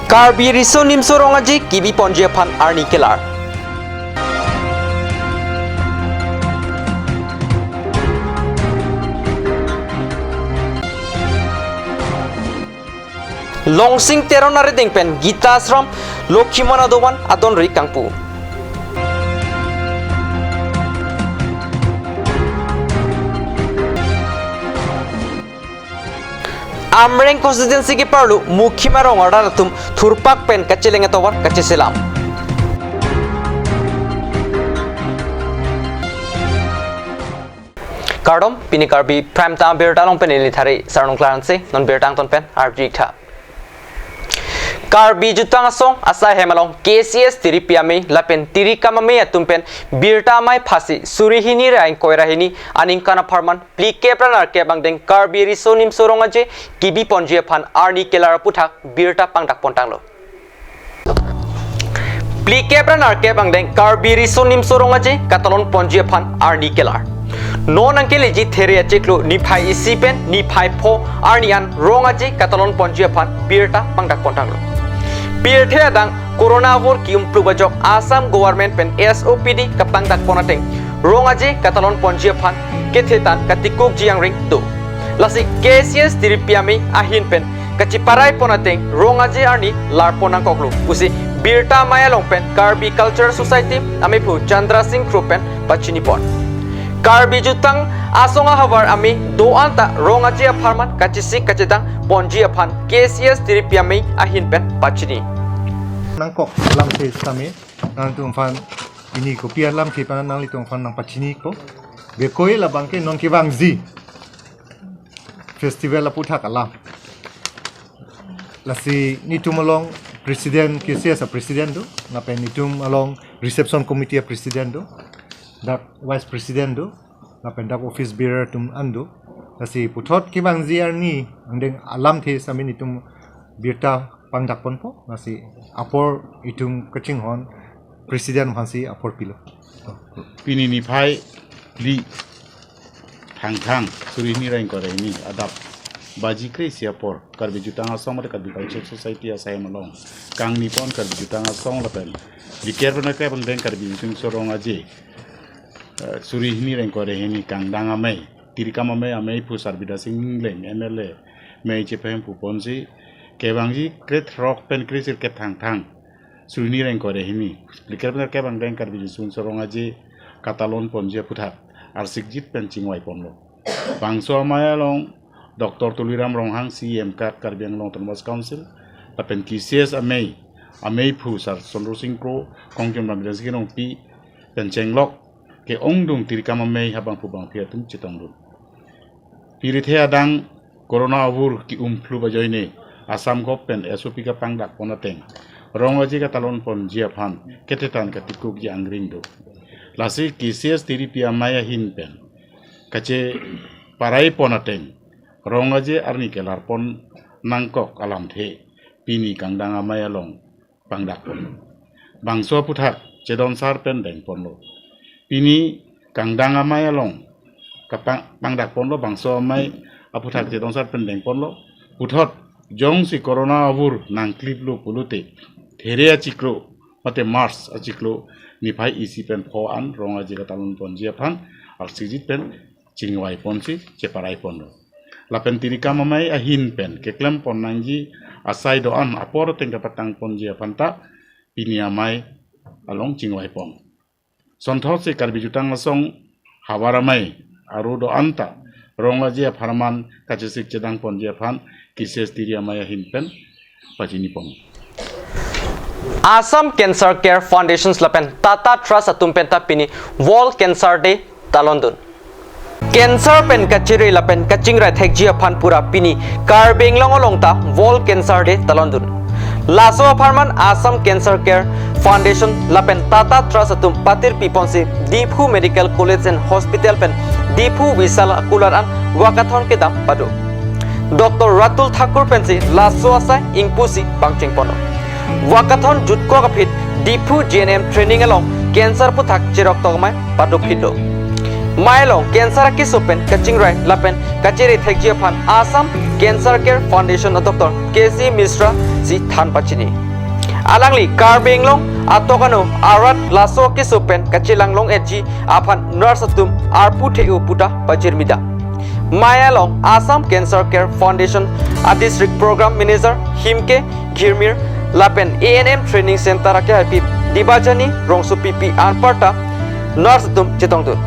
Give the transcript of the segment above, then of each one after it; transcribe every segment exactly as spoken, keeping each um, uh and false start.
Karbi Riso Nimso Rong Aje kebi ponji aphan arni kelar. Longsing Teron arideng pen Gita Ashram Lokhimon adovan adonri kangpu. Amreng constituency keparlo Mukhima Rong arat atum thurpak pen kacheleng atovar kacheselam. Kardom, pini Karbi Prime Time abirta along pen neli Thari Sarnung Klaranse, non birta angton pen arju-ik tha. Karbi Jutang Asong asai hem along K C S tiripi amei lapen tirikam amei atum pen birta amei phasi suri hini ra ingkoi ra hini aningkan apharman phlikep ra nerkep angdeng Karbi Riso Nimso Rong Aje kebi ponji aphan arni kelar aputhak birta pangdak pontanglo. Phlikep ra nerkep angdeng Karbi Riso Nimso Rong Aje katalon ponji aphan arni kelar. Non nangkeleji There achiklo niphai isi pen niphai pho arni an Rong Aje katalon ponji aphan birta pangdak pontanglo. Pirthe adang Corona avur ki-umplub ajok Assam Government pen S O P D kapangdak pon ateng Rong Aje katalon ponji aphan kethetan katikukji angring do. Lasi K C S tiripi amei ahin pen kacheparai pon ateng Rong Aje arni lar pon nangkoklo pusi birta amei along pen Karbi Cultural Society ameiphu Chandra Singh Kro pen pachini pon. Karbi Jutang Asong ahavar amei do-an ta Rong Aje apharman kachesik kachedang ponji aphan K C S tiripi amei ahin pen pachini. Nangkok alamthe sitame nangtumphan pini kopi alamthe pen nanglitumphan nangpachini ko. Bekoi labang ke non kevangji festival aputhak alam. Lasi nelitum along president, K C S a president do, lapen nelitum along reception committee a president do, dak vice president do, lapen dak office bearer atum an do. Lasi puthot kevangji arni angdeng alamthe sitame nelitum birta pangdak ponpo, lasi apor itum kachinghon president aphansi apor pilo. Pini niphai phli Thangthang suri hini ra ingkoi ra hini adap baji kre-isi apor Karbi Jutang Asong mate Karbi Cultural Society asai hem along kangni pon Karbi Jutang Asong lapen phlikep ra nerkep angdeng Karbi Riso Nimso Rong Aje, eh, suri hini ra ingkoi ra hini kangdang amei, tirikam amei, ameiphu Sarbida Sing Ningleng M L A mei chepahemphu ponsi kevangji krethrok pen kresirkep Thangthang suri hini ra ingkoi ra hini phlikep ra nerkep angdeng Karbi Riso Nimso Rong Aje katalon ponji aputhak arsikjit pen chingvai ponlo. Bangso amei along Doctor Tuliram Ronghang, C E M kak Karbi Anglong Autonomous Council, lapen K C S amei, ameiphu Sar Chandra Singh Kro, Kongchom Ram Bidyasing Rongpi pen chenglok ke-ongdung tirikam amei habangphu bangphi atum chetongdun. Pirthe adang Corona avur ki-umplub ajoine Assam Govt pen S O P kapangdak pon ateng Rong Aje katalon ponji aphan kethetan katikukji angring do. Lasi K C S tiripi amei ahin pen kacheparai pon ateng Rong Aje arni kelar pon nangkok alamthe pini kangdang amei along pangdak ponlo. Bangso aputhak chedon sar pen deng ponlo. Pini kangdang amei along kapang, pangdak ponlo, bangso amei aputhak chedon sar pen deng ponlo. Puthot jongsi Corona avur nangkliplo pulote There achiklo mate March achiklo niphai isi pen pho an Rong Aje katalon ponji aphan arsikjit pen chingvai ponsi cheparai ponlo. Lapen tirikam amei ahin pen keklem pon nangji asai do-an apor ateng kapatang ponji aphan ta pini amei along chingvai pon. Sonthotsi Karbi Jutang Asong havar amei aro do-an ta Rong Aje apharman kachesik chedang ponji aphan K C S tiri amei ahin pen pachini pon. Assam Cancer Care Foundations lapen Tata Trust atum penta pini World Cancer Day talondun. Cancer pen kachere lapen kachingrai thekji aphan pura pini Karbi Anglong along ta World Cancer Day talondun. Laso apharman Assam Cancer Care Foundation lapen Tata Trust atum patirpi ponsi Diphu Medical College and Hospital pen Diphu Vishal akular an walkathon kedam pado. Doctor Ratul Thakur pensi laso asai ingpusi pangcheng ponlo. Walkathon jutkok aphi Diphu G N M training along cancer aputhak cherok tokmai paduk phitlo. Mei along cancer akeso pen kachingrai lapen kachere thekji aphan Assam Cancer Care Foundation a Doctor K C Mishra si than pachini. Alangli Karbi Anglong atok ano arat laso akeso pen kachelang long-etji aphan nurse atum arpu the-o puta pachirmidam. Mei along Assam Cancer Care Foundation a District Program Manager Himke Ghirmir lapen A N M Training Center akehaipi Dibajani Rongsopi Pi anparta nurse atum chetongdun.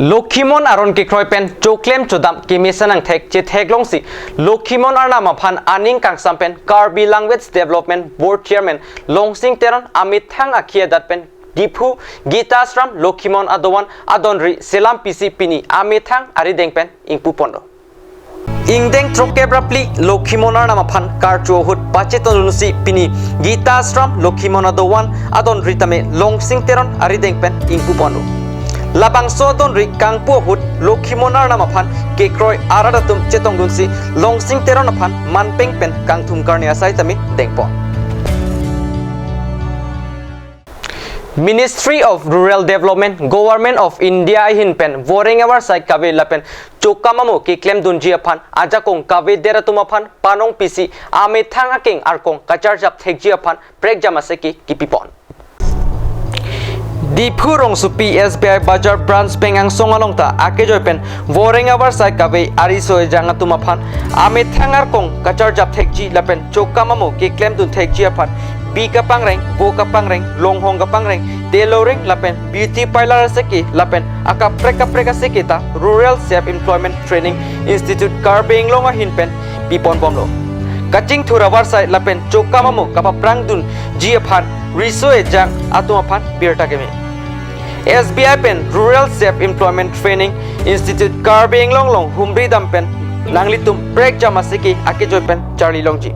Lokhimon aron kekroi pen choklem chodam kemesen angthek chetheklongsi Lokhimon Arnam aphan aning kangsam pen Karbi Language Development Board Chairman Longsing Teron amethang akhi adat pen Diphu Gita Ashram Lokhimon adovan adonri selam pisi pini amethang arideng pen ingpuponlo. Ingdeng throkkep ra phli Lokhimon Arnam aphan karcho ahut pachetongdunsi pini Gita Ashram Lokhimon adovan adonri tame Longsing Teron arideng pen ingpuponlo. Labangso adonri kangpu ahut Lokhimon Arnam aphan kekroi arat atum chetongdunsi Longsing Teron aphan manpeng pen kangthum karne asai tame dengpon. Ministry of Rural Development, Government of India ahin pen voreng avarsai kave lapen chokam amo keklemdunji aphan ajakong kave der atum aphan panong pisi amethang akeng arkong kacharjap thekji aphan prekjam aseki kipipon. Diphu Rongsopi S B I Bazar Branch pen angsong along ta akejoi pen voreng avarsai kave ariso ejang atum aphan amethang arkong kacharjap thekji lapen chokam amo keklemdun thekji aphan bi kapangreng, bo kapangreng, longhong kapangreng, tailoring lapen beauty parlor aseki lapen akaprek kaprek aseki ta Rural Self Employment Training Institute Karbi Anglong ahin pen piponbomlo. Kachingthur avarsai lapen chokam amo kapaprangdunji aphan riso ejang atum aphan birta keme. S B I pen Rural Self Employment Training Institute Karbi Anglong along humri dam pen nanglitum prekjam aseki akejoi pen charli longji.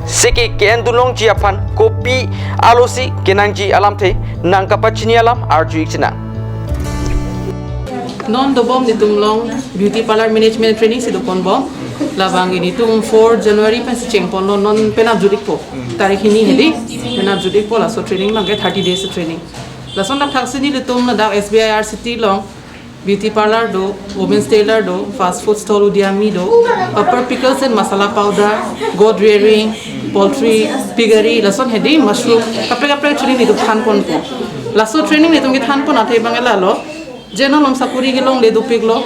Seki ke-endun longji aphan kopi alosi kenangji alamthe nangkapachini alam arju-ik chinang. Non dobom netum along beauty parlor management training si doponbom. Labang netum four January pensi chengponlo, non penap jut-ikpo. Tarik hini hedi penap jut-ikpo, laso training abangke thirty days training. Lason dak thaksi nelitum ladak S B I R C T along beauty parlor do, women's tailor do, fast food stall Udyami do, papad, pickles and masala powder, goat rearing, poultry, piggery, lason hedi mushroom, kaprek kaprek training netum thanponpo. Laso training netum kethanpon athe abang lalo, je non along sakuri kelongle dopiklo,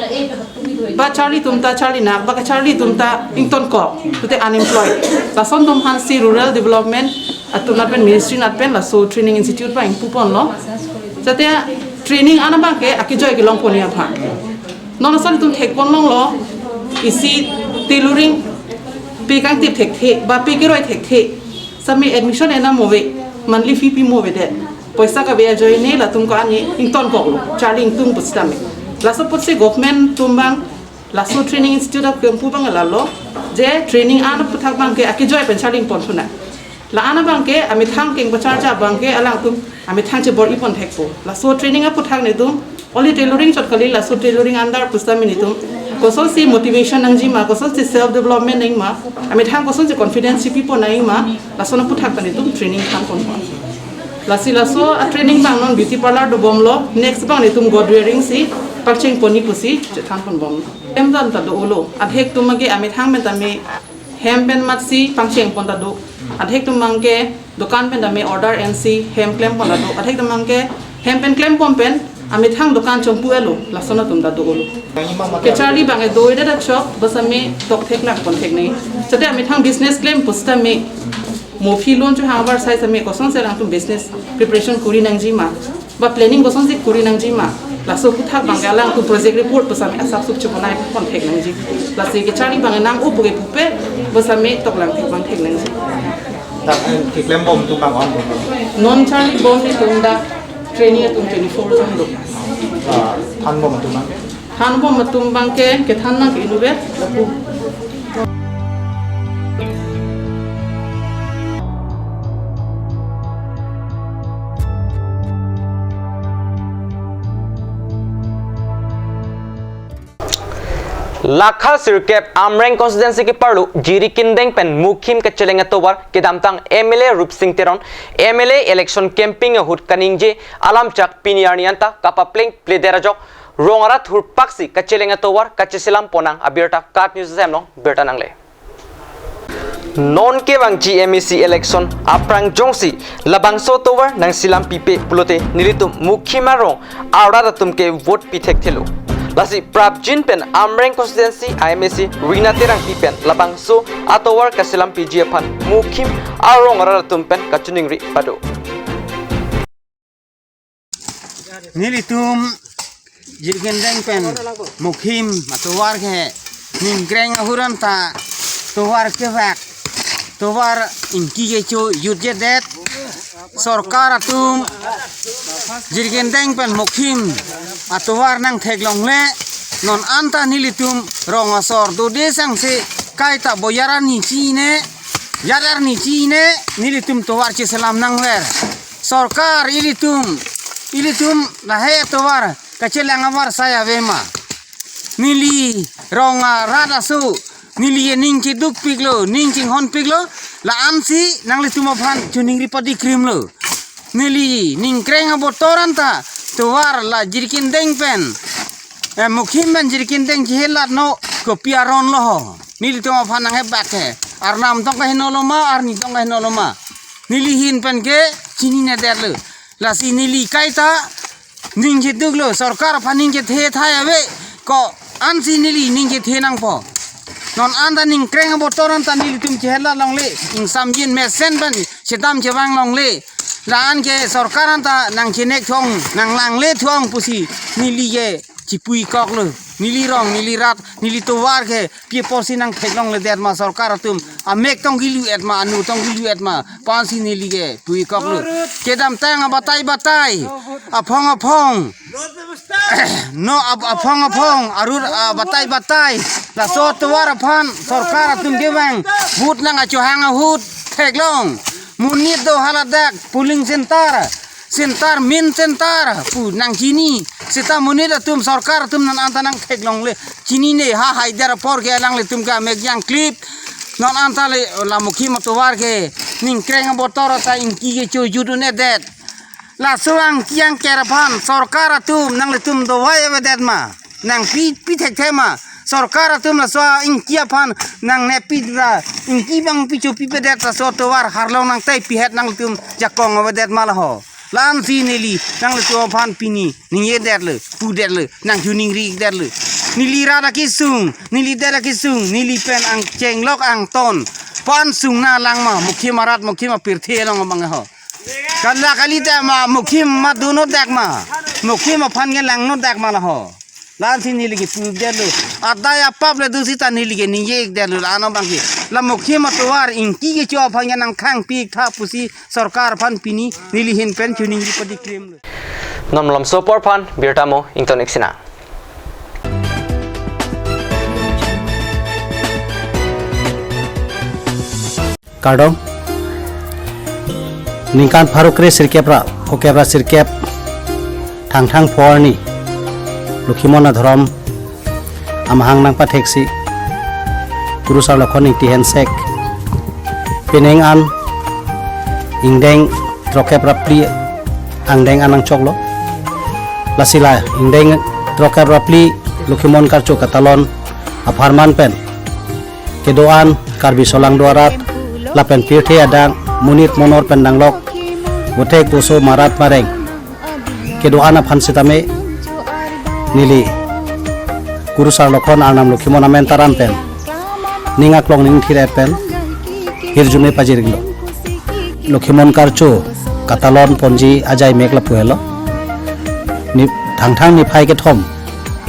ba charli atum ta charlinak, ba kacharli atum ta ingtonkok, pute unemployed. Lason atum aphansi rural development atum lapen ministry lapen laso training institute abang ingpuponlo. Jate training an abangke akejoi kelongpon aphan. Non lason atum thekpon longlo, isi tailoring pe kangtip thekthe, ba pe keroi thekthe, sami admission enam ave, monthly fee pimo avedet. Poisa kave ajoine latum ko ani ingtonkoklo, charli ingtung pusitame. Laso apotsi government atum abang laso training institute akempu abang lalo, je training an aputhak abangke akejoi pen charli ingpon thunang. La an abangke amethang keng pacharjap abangke alangtum amethang chebor-ipon thekpo. Laso training aputhak netum only tailoring chot kali, laso tailoring under pusitame netum kosonsi motivation nangjima, kosonsi self development nangjima, amethang kosonsi confidence chipipon nangjima, lason aputhak ta netum training thanponpo. Lasi laso a training abang non beauty parlor dobomlo, next abang netum goat rearing si pangchengponji pusi chethanponbomlo. Emdan ta dolo, adhek atum abangke amethang pen tame hem pen matsi pangchengpon ta do. Adhek atum abangke dokan pen tame order ensi hem klempon ta do. Adhek atum abangke hem pen klempon pen amethang dokan chompu-etlo, lason atum ta dolo. Kecharli abang do-edet achok, ba sami tokthek nangpon theknei. Jate amethang business klem pusitame mo phi loan chohang avarsai sami kosonsi alangtum business preparation kori nangjima, ba planning kosonsi kori nangjima, laso aputhak abangke alangtum project report pusitame asap sup cheponai pon thek nangji. Lasi kecharli abang nang-o puke pupe, ba sami toklang thek abang thek nangji. Dak, eh, keklembom atum abang onbom. Non charlibom netum dak training atum twenty-four jon do. Ah, thanbom atum abang? Thanbom atum abangke kethan nang ke inut ave, lapu. Lakha sirkep Amreng constituency keparlo Jirikindeng pen Mukhim kacheleng atovar kedamtang M L A Rupsing Teron M L A election campaign ahut kaningje alamchak pini arni anta kapapleng pledet ajok rong arat hurpaksi kacheleng atovar kacheselam ponnang abirta KAT News hem along birta nangle. Non kevangji M A C election aphrang jongsi labangso atovar nangselam pipe pulote nelitum Mukhim arong arat atum ke vote pi thekthelo. Lasi prapjin pen Amreng constituency M A C Rina Terangpi pen labangso atovar kaselam piji aphan Mukhim arong arat atum pen kachiningri pado. Nelitum Jirikindeng pen Mukhim atovar ke ningkreng ahut anta tovar kevak, tovar ingki kecho jutjedet. Sorkar atum Jirikindeng pen Mukhim atovar nangtheklongle, non anta nelitum rong asor dode sangse kaita boyar arni chine, yar arni chine nelitum tovar cheselam nangver. Sorkar ilitum, ilitum lahei tovar kacheleng avarsai avema. Neli rong arat aso, neli ke ning chedukpiklo, ning chinghonpiklo, la-ansi nanglitum aphan chiningri padikrimlo. Neli ningkreng abotor anta tovar la Jirikindeng pen, eh, Mukhim pen Jirikindeng chehelatno kopi aron lo ho. Nelitum aphan nanghebak ke. Arnam tong kaheno loma, arni tong kaheno loma. Neli ahin pen ke chininedetlo. Lasi neli kaita ning cheduklo, sorkar aphan ning chethe thai ave, ko-ansi neli ning chethe nangpo. Non anta ningkreng abotor anta nelitum chehelat longle, ingsamjin mesen pen chetam chevang longle. La-an ke sorkar anta nangchenek thong, nanglangle thong pusi neli ke chipuikoklo. Neli rong, neli rat, neli tovar ke pi apotsi nangtheklongledet ma sorkar atum. Amek tong kilu-et ma, anu tong kilu-et ma, pu-ansi neli ke puikoklo. Kedamtang abatai batai, aphong aphong, no ap-, aphong aphong, arut abatai batai. Laso atovar aphan sorkar atum kevang, vote nang achohang ahut theklong. Monit do haladak, polling center, center, main center pu nangchini. Seta monit atum sorkar atum non anta nangtheklongle. Chinine ha haider apor ke alanglitum ke amek jangklip. Non anta le la Mukhim atovar ke ningkreng abotor anta ingki kecho jutnedet. Laso angki angker aphan sorkar atum nanglitum dovai avedet ma? Nangpi, pi thekthe ma? Sorkar atum laso ingki aphan nangneppi ra, ingki bang picho pipedet, laso atovar harlong nangtai pihet nanglitum jakong avedet ma laho? La-ansi neli nanglitum aphan pini ningjedetlo, pudetlo, nangchiningrikdetlo. Neli rat akesung, neli det akesung, neli pen angchenglok angton, pu-an sungna lang ma, Mukhim arat, Mukhim apirthe along abang ho. Kala kalite ma, Mukhim ma donodak ma, Mukhim aphan ke langnodak ma laho? La-ansi neli ke pudetlo. Adai apap le dusita neli ke ningjedetlo, la-an abang ke. La Mukhim atovar ingki kecho aphan ke nangkhangpik tha pusi sorkar aphan pini neli ahin pen chiningri padikrimlo. Non malomso apor aphan birta mo ington ik sinang. Kardom. Ningkan pharo kre sirkep ra phokep ra sirkep, Thangthang pho arni, Lokhimon adhorom amahang nangpatheksi, Kurusar Lokhon Ingti hensek, penang an ingdeng throkkep ra phli angdeng an nangchoklo. Lasi la ingdeng throkkep ra phli Lokhimon Karcho Katalon apharman pen kedo-an Karbi solangdo arat lapen pirthe adang monit monor pen danglok, bothek boso, marat mareng kedo-an aphan sitame neli Kurusar Lokhon Arnam Lokhimon amen taram pen ning aklong ning thir-et pen hirjume pajirlo. Lokhimon Karcho Katalon ponji ajai mek lapu helo. Ni Thangthang niphai kethom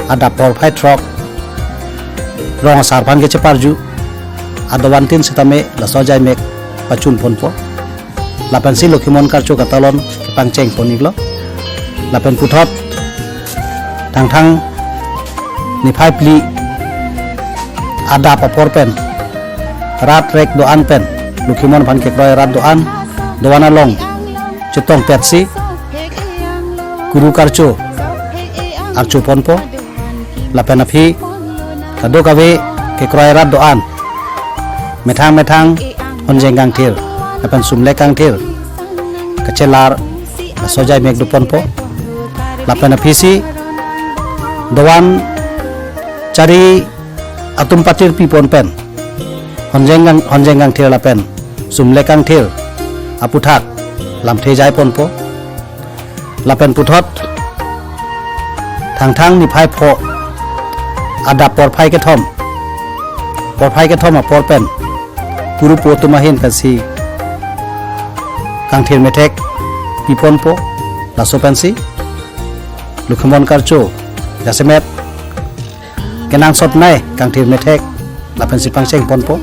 adap porphai throk rong asar aphan kecheparju adovan tin sitame laso ajai mek pachun ponpo. Lapensi Lokhimon Karcho Katalon kepangcheng pon iklo. Lapen puthot Thangthang niphai phli adap apor pen rat rek do-an pen Lokhimon aphan kekroi rat do-an, do-an along chetongpetsi Kuru Karcho archo ponpo. Lapen aphi kadokave kekroi rat do-an, methang methang honjeng kangthir lapen sumlek kangthir kachelar laso ajai mek doponpo. Lapen aphisi dovan chari atum patir pipon pen honjeng kang-, honjeng kangthir lapen sumlek kangthir aputhak lamthe jaiponpo. Lapen puthot Thangthang niphai pho adap porphai kethom, porphai kethom apor pen kurupo atum ahin pensi kangthir methek piponpo. Laso pensi Lokhimon Karcho jasemet kenangsot nai kangthir methek lapensi pangchengponpo.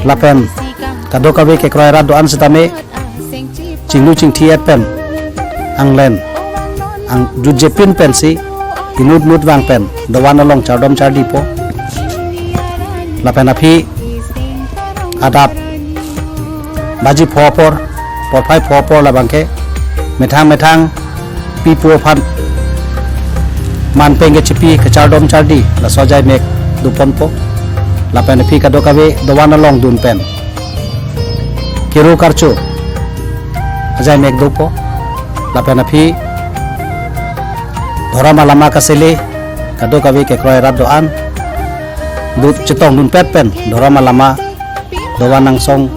Lapen kadokave kekroi rat do-an sitame chinglu chingthi-et pen anglen angjutjepin pensi inut nut vang pen dovan along chardom chardipo. Lapen aphi adap baji pho apor, porphai pho apor labangke methang methang pipo aphan manpeng kechipi kachardom chardi laso ajai mek doponpo. Lapen aphi kadokave dovan along dun pen Kero Karcho ajai mek dopo. Lapen aphi dhorom alama kasele kadokave kekroi rat do-an dut chetong dunpet pen dhorom alama dovan angsong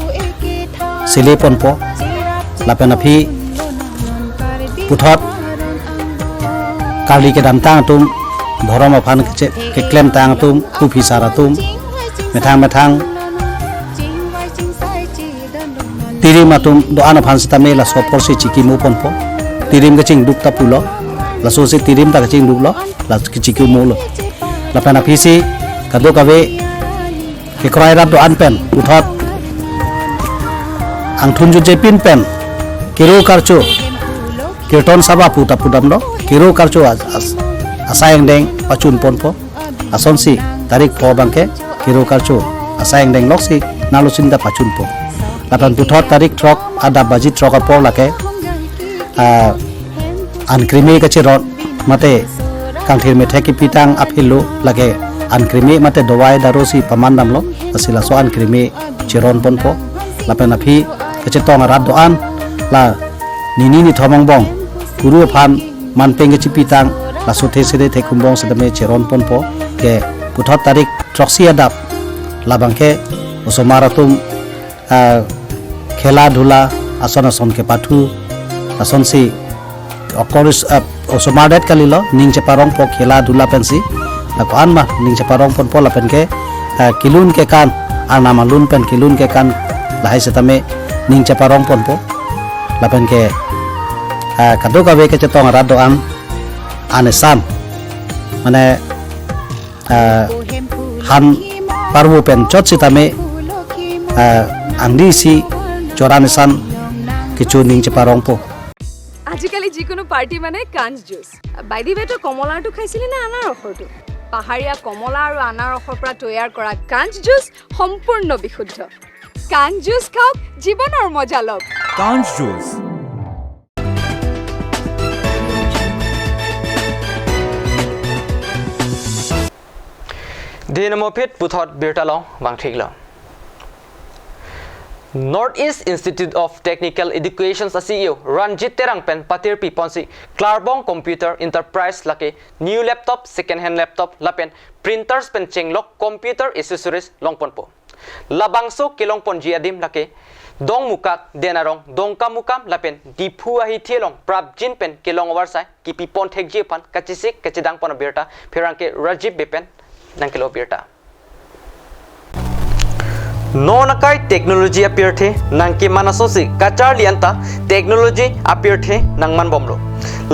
seleponpo. Lapen aphi puthot karli kedamtang atum, dhorom aphan keche-, keklemtang atum, aphi sar atum, methang methang tirim atum do-an aphan sitame laso aporsi chikimoponpo. Tirim kachingduk ta pulo, lasosi tirim ta kachingduklo, la kachikimolo. Lapen aphisi kadokave kekroi rat do-an pen puthot angthun jutjepin pen Kero Karcho Kirton Sabha pu ta pudamlo, Kero Karcho as-, as-, asai angdeng pachunponpo. Asonsi tarik pho abangke Kero Karcho asai angdeng loksi nalo sinda pachunpo. Lapen puthot tarik throk adap baji throk apor lake, ah, ankrimi kacheron mate kangthir methek kipitang aphilo lake ankrimi mate dawai darusi pamandamlo, lasi laso ankrimi cheronponpo. Lapen aphi kachetong arat do-an la nini nithom angbong kuru aphan manpeng kechipitang laso thesere thekumbong sitame cheronponpo. Ke puthot tarik throksi adap labangke osomar atum, ah, khela dhula ason ason kepathu asonsi okoris, ah, osomar det kalilo, ning cheparongpo khela dhula pensi. Ako an ma ning cheparongponpo lapenke, ah, kelun kekan, arnam alun pen kelun kekan lahai sitame ning cheparongponpo. Lapenke, ah, kadokave kachetong arat do-an, an esan, mane, ah, han parvo pen chot sitame, ah, angdi isi choran esan kecho ning cheparongpo. আজিকালি যিকোনো পাৰ্টি মানে কাঞ্চ juice. By the ৱে, তই কমলাৰটো খাইছিলি নে আনাৰসৰটো? পাহাৰীয়া কমলা আৰু আনাৰসৰ পৰা তৈয়াৰ কৰা কাঞ্চ জুচ সম্পূৰ্ণ বিশুদ্ধ। কাঞ্চ জুচ খাওক, জীৱনৰ মজা লওক। কাঞ্চ juice. Dei namo phit puthot birta along vangthiklo. North East Institute of Technical Education a-C E O Ranjit Terang pen patir piponsi Klarbong Computer Enterprise lake new laptop, second hand laptop lapen printers pen chenglok computer accessories longponpo. Labangso kelongponji adim lake Dongmukak, Denarong, Dongkamukam lapen Diphu ahithi along prapjin pen kelong avarsai kipipon thekji aphan kachesik kachedangpon abirta pherangke Rajiv Bey pen nangkelo birta. Non akai technology apirthe nangkeman asonsi kacharli anta technology apirthe nangmanbomlo.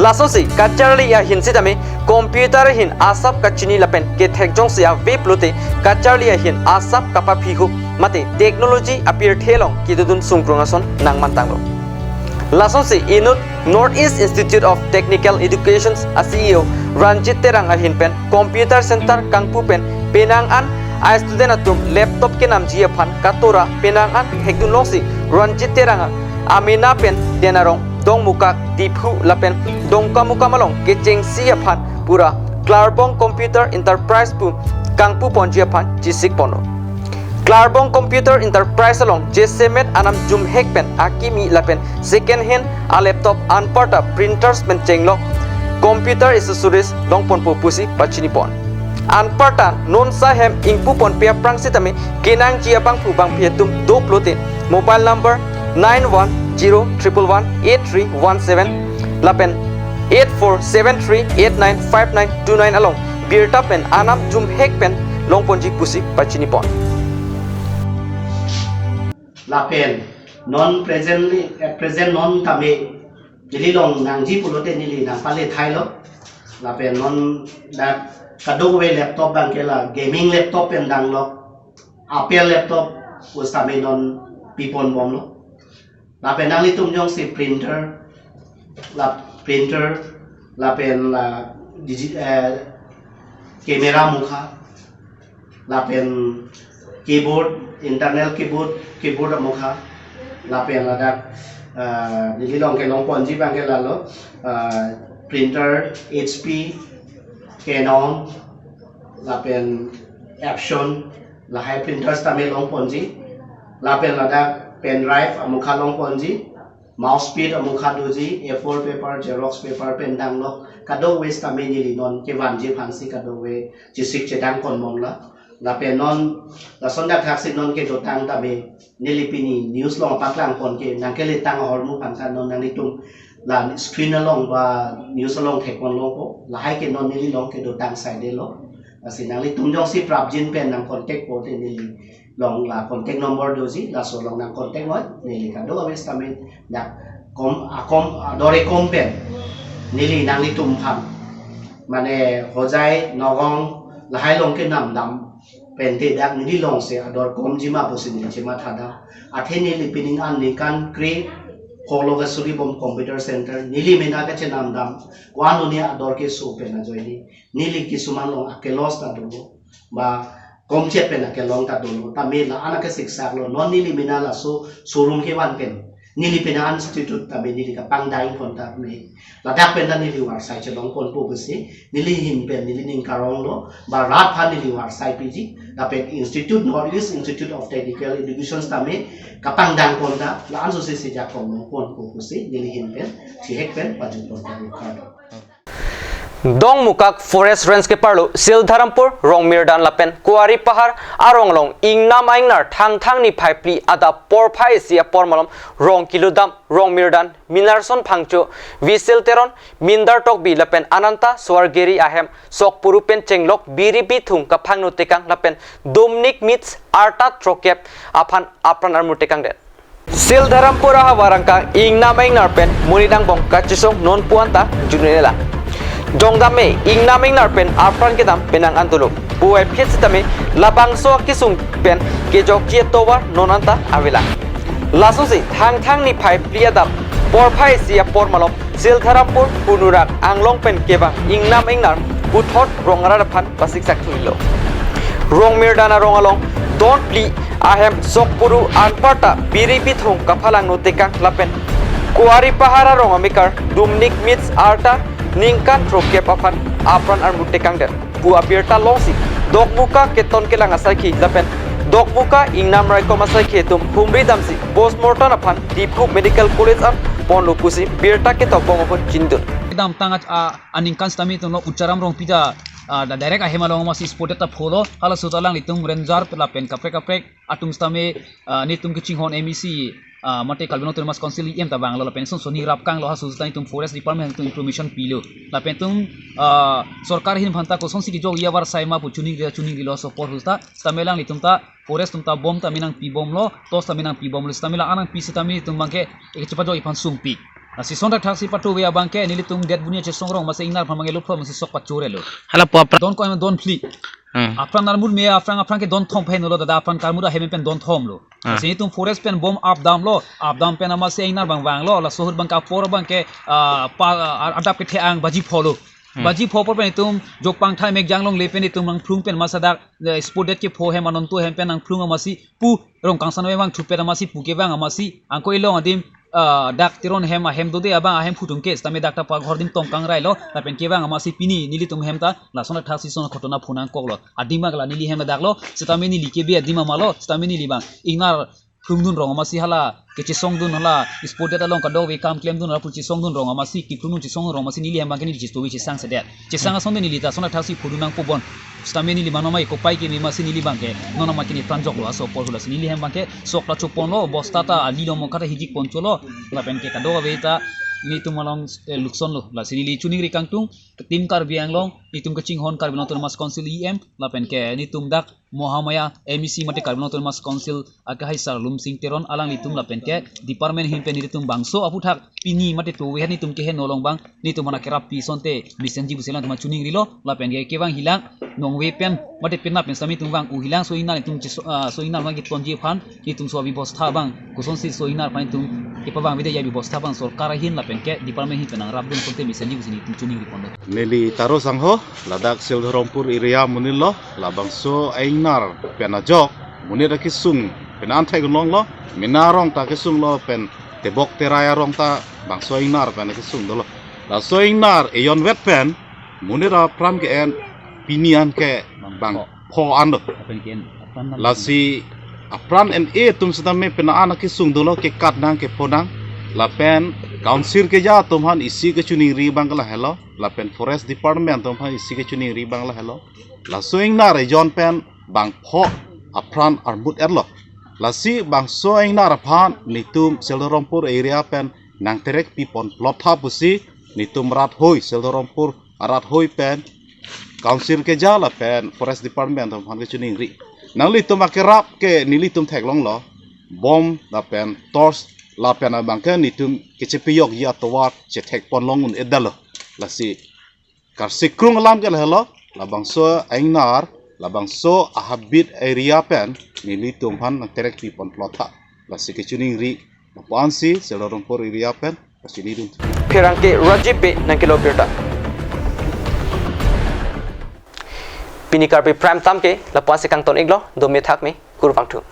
Lasonsi kacharli ahin sitame computer ahin asap kachini lapen kethek jongsi ave pulote kacharli ahin asap kapaphihup mate technology apirthe along kedodun sungkrung ason nangmantanglo. Lasonsi inut North East Institute of Technical Education a-C E O Ranjit Terang ahin pen Computer Center kangpu pen penang an a-student atum laptop kenamji aphan katora penang an hekdun longsi Ranjit Terang amena pen Denarong, Dongmukak, Diphu lapen Dongkamukam along kechengsi aphan pura Klarbong Computer Enterprise pu kangpu ponji aphan chisik ponlo. Klarbong Computer Enterprise along jasemet anam jumhek pen akimi lapen second hand a laptop anparta printers pen chenglok computer accessories long ponpo pusi pachini pon. Anparta non sa hem ingpu ponpe aphrang sitame kenangji abangphu bangphi atum do pulote mobile number nine one zero triple one eight three one seven lapen eight four seven three eight nine five nine two nine along birta pen anam jumhek pen long ponji pusi pachini pon. Lapen non presently, at present non tame neli long nangji pulote neli nangpale thailo. Lapen non dak kadokave laptop abangke la gaming laptop pen danglo, Apple laptop pu sitame non pipon bomlo. Lapen nanglitum jongsi printer, la printer, lapen la digi, eh, camera amokha, lapen keyboard, internal keyboard, keyboard amokha, lapen ladak, ah, neli long kelong ponji abangke lalo, ah, printer H P, Canon, lapen Epson, lahai printers tame long ponji, lapen ladak pen drive amokha long ponji, mouse pad amokha doji, A four paper, Xerox paper pen danglo, kadokave sitame neli non kevanji aphansi kadokave chisik chedang kon bomlo. Lapen non lason dak thaksi non kedotang tame neli pini news long paklang pon ke nangkeletang ahormu aphan ta non nanglitum la screen along ba news along thek pon longpo, lahai ke non neli long kedotang saidelo. Lasi nanglitum jongsi prapjin pen nang contact pote neli long la contact number doji, laso along nang contact noi, neli kadokave sitame dak kom akom ador ekom pen neli nanglitum aphan mane Hojai, Nagaon lahai along kenamdam pente dak neli longsi ador komji ma pusi neli chematha dam. Athe neli pining an ningkan kre polo kesuri bom computer center neli mena kachenamdam. Ko-an oni ador keso pen ajoine neli kisuman along ake-loss ta dolo, ba komchet pen akelong ta dolo, tame la-an ake siksak lo, non neli mena laso showroom kevan pen neli pena institute tame neli kapangdang pon tame ladak pen ta neli varsai chelong ponpo pusi neli ahin pen neli ning karong lo, ba rat aphan neli varsai piji, lapen institute, North East Institute of Technical Education tame kapangdang pon ta la-an sosi sejak kong long ponpo pusi neli ahin pen chihek pen pajut pon ta. Dongmukak Forest Range keparlo Sildharampur, Rongmirdan lapen Kuari Pahar arong along ingnam aingnar Thangthang niphai phli adap porphai isi apor malom rong kilo dam Rongmirdan Minarson Phangcho, Visil Teron, Mindar Tokbi lapen Ananta Swargiri ahem sokpuru pen chenglok biri bithung kaphangno tekang lapen dumnik mits arta throkep aphan apran armu tekangdet. Sildharampur ahavar angkang ingnam aingnar pen monit angbong kachesong non puan ta jununela. Jongdam me ingnam aingnar pen apran kedam penang an dolo. Puvoiphit sitame labangso akesung pen kejokji atovar non anta avela. Lasonsi Thangthang niphai phli adap porphai isi apor malom Sildharampur Punurak anglong pen kevang ingnam aingnar puthot rong arat aphan pasiksak thuilo. Rongmirdan arong along don phli ahem sokpuru anparta biri bithung kaphalangno tekang lapen Kuari Pahar arong amekar dumnik mits arta ningkan throkep aphan apran armu tekangdet pu abirta longsi Dokmoka keton kelang asaikhi lapen Dokmoka ingnam raikom asaikhi atum humri damsi postmortem aphan Diphu Medical College an ponlo pusi birta ketokbom aphan chindun. Kedamtang a, a, aningkan sitame itum lo Ucharam Rongpi ta, a, da direct ahem along amatsi spot ta pholo, halaso ta alanglitum ranger lapen kaprek kaprek atum sitame, a, netum kachinghon M A C, a, mate Karbi Anglong Autonomous Council E M ta vanglo lapen son soni rap kanglo, halaso ta itum forest department atum information pilo. Lapen itum, a, sorkar ahin aphan ta kosonsi kejok ya varsai ma pu chuning ri chuning rilo so apor husta sitame alanglitum ta forest atum ta bom tame nangpi bomlo, torch tame nangpi bomlo, sitame la-an nangpi sitame itum abangke ekchepajok iphan sungpik. Lasi son thakthak si patu ve abangke nelitum det buni achesong rong amatsi ingnar aphan abangke luplo amatsi sok pachorelo. Hala po apran don ko don phli. Hmm. Apran armut me aphrang aphrang ke don thom phen lo dada apran karmut ahem pen don thom lo. Hmm. Lasi itum forest pen bom apdamlo, apdam pen amatsi ingnar abang vanglo, laso ahut abangke apor abangke, ah, pa, ah, adap kethe-ang baji pho lo. Hmm. Baji pho apor pen itum jokpang thai mek janglongle pen itum nangphlung pen amatsi dak, eh, spot det kepho hem anonto hem pen nangphlung amatsi pu rong kangsan vangthu pen amatsi pu kevang amatsi angko ilong adim ah, dak Teron hem ahem dode abang ahem phutum ke sitame dak ta paghor adim tong kangrai lo, lapen kevang amatsi pini nelitum hem ta lason athak si son khotona phunang koklo. Adim abang la neli hem dak lo, sitame neli kebe adim ama lo, sitame neli abang ingnar phlumdun rong amatsi hala kechesongdun hala sport day along kadokave kam klemdun hala pu chesongdun rong amatsi, kephlumdun chesongdun rong amatsi neli hem abang ke neli chesong chesangsedet. Chesang asonte neli ta lason athak si phudun nangpo bon. Sitame neli abang non amei kopai keme amatsi neli abang ke non amei ke ne pranjok lo aso apor hula si neli hem abang ke sok ta chopon lo, bosta ta ali lo mongkata hijik pon cholo, lapen ke kadokave ta nelitum along, eh, lukson lo. Lasi neli choningri kangtung, Team Karbi Anglong, nelitum kachinghon Karbi Anglong Autonomous Council E M, lapen ke nelitum dak Mahamaya M E C mate Karbi Anglong Autonomous Council akehai Sir Lumsing Teron alanglitum lapen ke department ahin pen nelitum bangso aphuthak pini mate towe ahin nelitum keheno along abang nelitum aphan akerap pi asonte mesenji pusi alangtum choningri lo, lapen ke kevang hilang nongve pen mate penap pen sitame nelitum vang u hilang, laso ingnar nelitum cheso-, ah, laso ingnar abang ketonji aphan nelitum laso abebosta abang kosonsi laso ingnar aphan nelitum kepavang avedet ya abebosta abang sorkar ahin lapen ke department ahin pen nangrapdun asonte mesenji pusi nelitum choningri ponlo. Neli Taro Sangho, ladak Sildharampur area amonit lo, labangso ingnar pen ajok monit akesung pen an thek long lo, mena arong ta kesung lo pen tebok terai arong ta bangso ingnar pen kesung dolo. Laso ingnar ejon vet pen monit apran ke-en pini an ke bang pho an lo. Lapen ke-en apran nang lasi apran en-e atum sitame pena an kesung dolo, kekat nang kepho nang. Lapen council keja atum aphan isi kechoningri abang ke lahelo, lapen forest department atum aphan isi kechoningri abang lahelo. Laso ingnar ejon pen bang pho apran armut-et lo. Lasi bangso ingnar aphan nelitum Sildharampur area pen nangterek pi ponplot tha pusi nelitum rat hoi, Sildharampur arat hoi pen council keja lapen forest department atum aphan kechoningri. Nanglitum akerap ke nelitum theklong lo, bomb lapen torch lapen abang ke nelitum kechepejokji atovar chethek pon long un-edet lo. Lasi karsikrung alam ke lahelo, labangso ingnar, labangso ahabit area pen nelitum aphan nangterek pi ponplot tha. Lasi kechoningri lapu-an si Sildharampur area pen kachinidun. Pherangke Rajiv Bey nangkelo birta. Pini Karbi Prime Time ke lapu-an si kangton-iklo, dome thakme, kurvangthu.